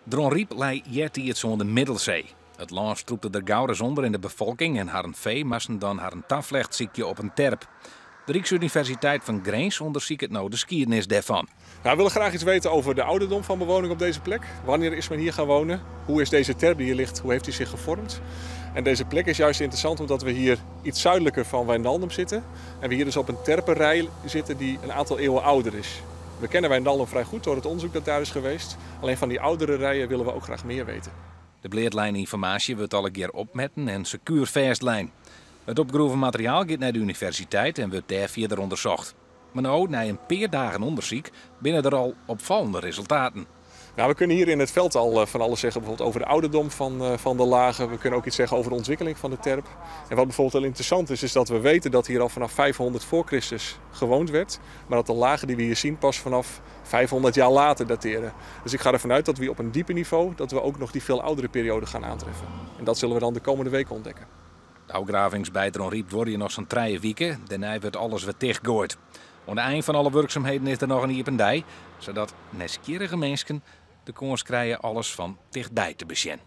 Dronryp lei eartiids oan de Middelsee. It lân strûpte der gauris ûnder en de befolking en harren fee moasten dan harren taflecht sykje op in terp. De Ryksuniversiteit fan Grins ûndersiket no de skiednis dêrfan. Nou, we willen graag iets weten over de ouderdom van bewoning op deze plek. Wanneer is men hier gaan wonen? Hoe is deze terp die hier ligt, hoe heeft die zich gevormd? En deze plek is juist interessant omdat we hier iets zuidelijker van Wijnaldum zitten. En we hier dus op een terpenrij zitten die een aantal eeuwen ouder is. We kennen Wijnaldum vrij goed door het onderzoek dat daar is geweest. Alleen van die oudere rijen willen we ook graag meer weten. De bleatleine ynformaasje wurdt allegear opmetten en sekuer fêstlein. It opgroeven materiaal giet nei de universiteit en wurdt dêr fierder ûndersocht. Mar no, nei in pear dagen ûndersyk, binne der al opfallende resultaten. Nou, we kunnen hier in het veld al van alles zeggen, bijvoorbeeld over de ouderdom van de lagen. We kunnen ook iets zeggen over de ontwikkeling van de terp. En wat bijvoorbeeld heel interessant is, is dat we weten dat hier al vanaf 500 voor Christus gewoond werd. Maar dat de lagen die we hier zien pas vanaf 500 jaar later dateren. Dus ik ga ervan uit dat we op een dieper niveau, dat we ook nog die veel oudere periode gaan aantreffen. En dat zullen we dan de komende weken ontdekken. De ôfgravings by Dronryp duorje noch sa'n 3 wiken. Dêrnei wurdt alles wer tichtgoaid. Oan de ein fan alle wurksumheden is der noch in iepen dei, sadat nijsgjirrige minsken de kâns krije alles fan tichtby te besjen.